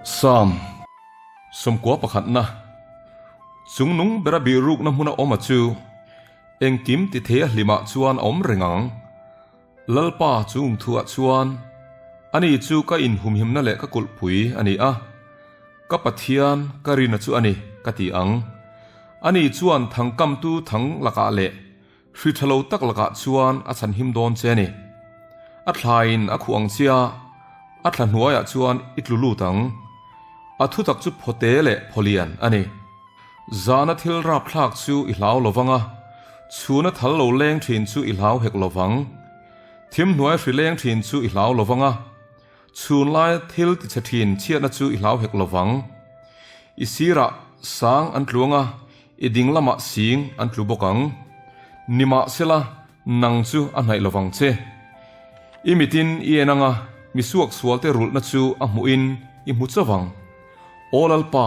Psalm 91 pakhatna Chungnung bera bihrukna hmuna awm a chu engkim ti thei a hlimah chuan a awm reng ang. Lalpa chung thuah chuan ani chu ka inhumhimna leh ka kulhpui a ni a, ka Pathian ka rina chu a ni ka ti ang. Ani chuan thangkamtu thang lakah leh Hri tha lo tak lakah chuan a chhan him dawn che a ni. A thlaiin a khuh ang chia, a thla hnuaiah chuan i tlu lut ang. A thutak chu phawte leh phawlian a ni. Zana thil rapthlak chu i hlau lo vang a, chhuna thal lo leng thin chu i hlau hek lo vang. Thim hnuai hri leng thin chu i hlau lo vang a, chhun lai thil tichhe thin chhiatna chu i hlau hek lo vang. I sirah sang an tluang a, I ding lamah sing an tlu bawk ang. Nimahsela, nang chu a hnaih lovang che. I mitin i en anga mi suaksualte rulhna chu a hmuhin i hmu chauh ang. Aw Lalpa,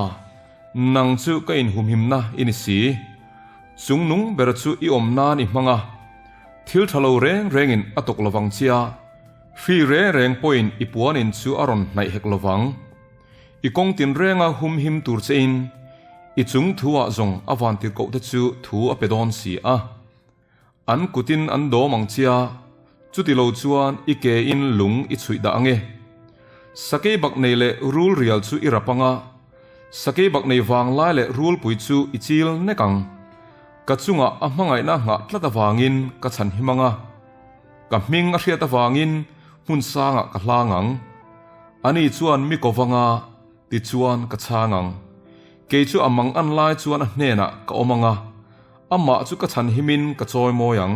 nang chu ka inhumhimna i ni si. Chungnung ber chu i awm nan i hmang a, thil tha lo reng rengin a tawk lovang che a, hri reng reng pawhin i puanin chu a rawn hnaih hek lovang. I kawng tinrenga humhim tur chein i chung thu-ah zawng a vantirhkoh te chu thu a pe dawn si a. An kutin an dawm ang chia, chuti lo chuan i ke-in lung i chhuih dah ang e. Sakei bak nei leh rul rial chu i rap ang a, sakei bak nei vanglai leh rulpui chu i chil nek ang. Ka chungah a hmangaihna nghah tlat avangin ka chhan him ang a, ka hming a hriat avangin hmun sangah ka hlang ang. Ani chuan mi ko vanga tichuan ka chhang ang. Kei chu a mang an lai chuan a hnenah ka awm ang a, amah chu ka chhan himin ka chawi mawi ang.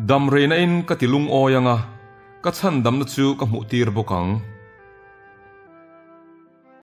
Dam reina in ka ti lungawi ang a, ka chhandamna chu ka hmuh tir bawk ang.